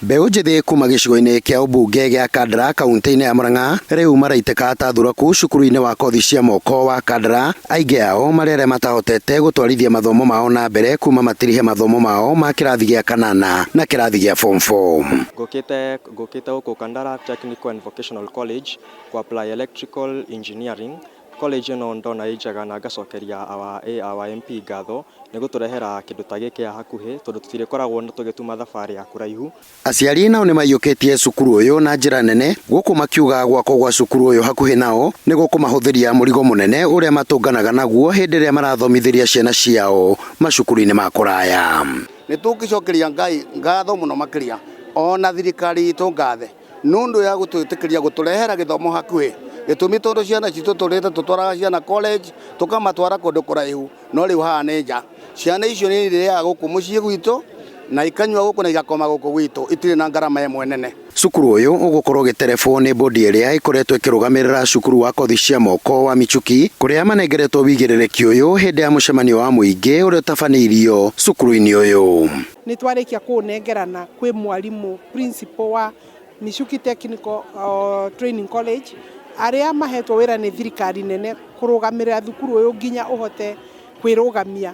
Mbeũ njĩthĩ kuma gĩcigo-inĩ kĩa ũmbunge gĩa Kandara kaunti-inĩ ya Murang'a rĩu maraitĩka ta thuraku cukuru-inĩ wa kothi cia moko wa Kandara, aingĩ ao marĩ arĩa matahotete gũtwarithia mathomo mao na mbere kuma matirihe mathomo mao ma kĩrathi gĩa kanana na kĩrathi gĩa form 4. Ngũkĩte ngũkĩte gũkũ Kandara Technical and Vocational College ku apply electrical engineering. College ĩno ndona ĩ njega na ngacokeria our MP ngatho nĩ gũtũrehera kĩndũ ta gĩkĩ haha hakuhĩ tondũ tũtirĩkoragwo tũgĩtuma thabarĩ ya kũraihu. Aciari nao nĩmaiyũkĩtie cukuru ũyũ na njĩra nene gũkũ makiuga gwakwo gwa cukuru ũyũ hakuhĩ nao nĩ gũkũmahũthĩria mũrigo mũnene ũrĩa matũnganaga naguo hĩndĩ ĩrĩa marathomithĩria ciana ciao macukuru-inĩ ma kũraya. Nĩ tũngĩcokeria Ngai ngatho mũno makĩria ona thirikari itũ ngathe nũndũ ya gũtwĩtĩkĩria gũtũrehera gĩthomo hakuhĩ gĩtũmi tondũ ciana citũ tũrĩte tũtwaraga ciana college tũkamatwara kũndũ kũraihu no rĩu haha nĩ nja ciana icio nĩ irĩaga gũkũ mũciĩ gwitũ na ikanyua gũkũ na igakoma gũkũ gwitũ itirĩ na ngarama ĩmwe nene. Cukuru ũyũ ũgũkorwo ũgĩterebwo nĩ bodi ĩrĩa ĩkoretwo ĩkĩrũgamĩrĩra cukuru wa kothi cia moko wa Michuki kũrĩa manengeretwo wĩigĩrĩrĩki ũyũ hĩndĩ ya mũcemanio wa mũingĩ ũrĩa ũtabanĩirio cukuru-inĩ ũyũ. Nĩ twarĩkia kũũnengerana kwĩ mwarimũ principal wa Michuki Technical Training College arĩa mahetwo wĩra nĩ thirikari nene kũrũgamĩrĩra thukuru ũyũ nginya ũhote kwĩrũgamia.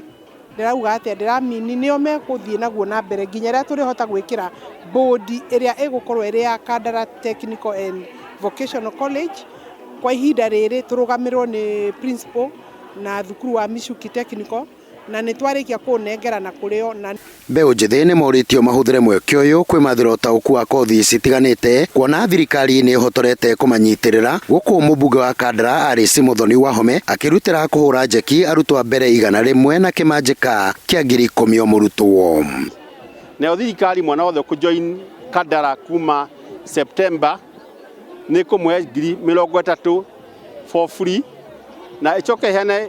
Ndĩrauga atĩa? Ndĩramini nĩo megũthiĩ naguo na mbere nginya rĩrĩa tũrĩhota gwĩkĩra bodi ĩrĩa ĩgũkorwo ĩrĩ ya Kandara Technical and Vocational College. Kwa ihinda rĩrĩ tũrũgamĩrĩrwo nĩ principal na thukuru wa Michuki Technical na nĩ twarĩkia kũũnengerana kũrĩ o na. Mbeũ njĩthĩ nĩ morĩtio mahũthĩre mweke ũyũ kwĩmathĩra ũtaũku wa kothi citiganĩte kuona thirikari nĩ ĩhotorete kũmanyitĩrĩra gũkũ mũmbunge wa Kandara Alice Muthoni Wahome akĩrutĩra kũhũra njeki arutwo a mbere 100 na kĩmanjĩka kĩa 10,000 o mũrutwo. Nayo thirikari mwana wothe ũkũ join Kandara kuma September nĩ kũmũhe 30,000 for free na ĩcoke ĩheane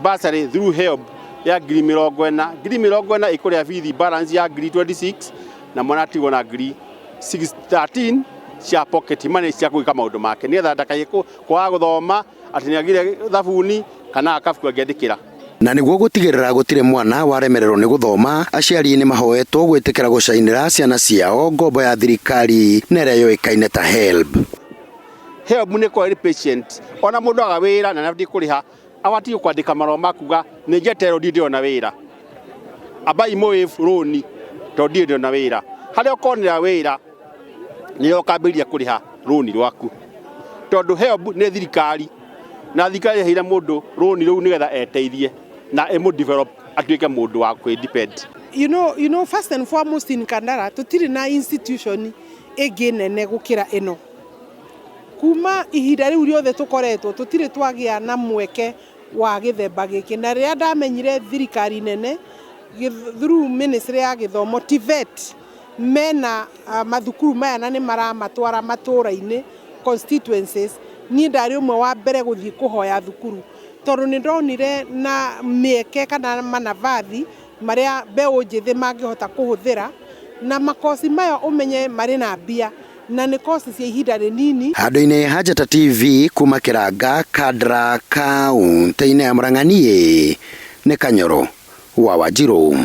bursary through HELB ya 40,000. 40,000 ĩkũrĩha bithi balance ya 26,000 na mwana atigwo na 613,000 cia pocket money cia gwĩka maũndũ make nĩgetha ndakaye kwaga gũthoma atĩ nĩ agire thabuni kana kabuku angĩandĩkĩra. Na nĩguo gũtigĩrĩra gũtirĩ mwana waremererwo nĩ gũthoma, aciari nĩ mahoetwo gwĩtĩkĩra gũcainĩra ciana ciao ngombo ya thirikari na ĩrĩa yũĩkaine ta HELB. HELB nĩ ĩkoragwo ĩrĩ patient ona mũndũ aga wĩra na nĩabatiĩ kũrĩha abatiĩ kwandĩka marũa ma kuga nĩ njeterwo ndirĩ ndĩrona wĩra ambai mũ waive rũni tondũ ndirĩ ndĩrona wĩra harĩa ũkonera wĩra nĩrĩo ũkambĩrĩria kũrĩha rũni rwaku tondũ HELB nĩ thirikari na thirikari ĩheire mũndũ rũni rũu nĩgetha eteithie na ĩmũ develop atuĩke mũndũ wa kwĩ depend. You know, first and foremost in Kandara tũtirĩ na institution ĩngĩ nene gũkĩra ĩno. Kuma ihinda rĩu rĩothe tũkoretwo tũtirĩ twagĩa na mweke wa gĩthemba gĩkĩ na rĩrĩa ndamenyire thirikari nene through ministry ya gĩthomo TVET mena mathukuru maya na nĩ maramatwara matũra-inĩ constituencies niĩ ndarĩ ũmwe wa mbere gũthiĩ kũhoya thukuru tondũ nĩ ndonire na mĩeke kana manavathi marĩa mbeũ njĩthĩ mangĩhota kũhũthĩra na makoci maya ũmenye marĩ na mbia na nĩ koci cia ihinda rĩnini. Handũ-inĩ ha Njata TV kuma Kĩranga, Kandara, kaunti-inĩ ya Murang'a niĩ nĩ Kanyoro wa Wanjirũ.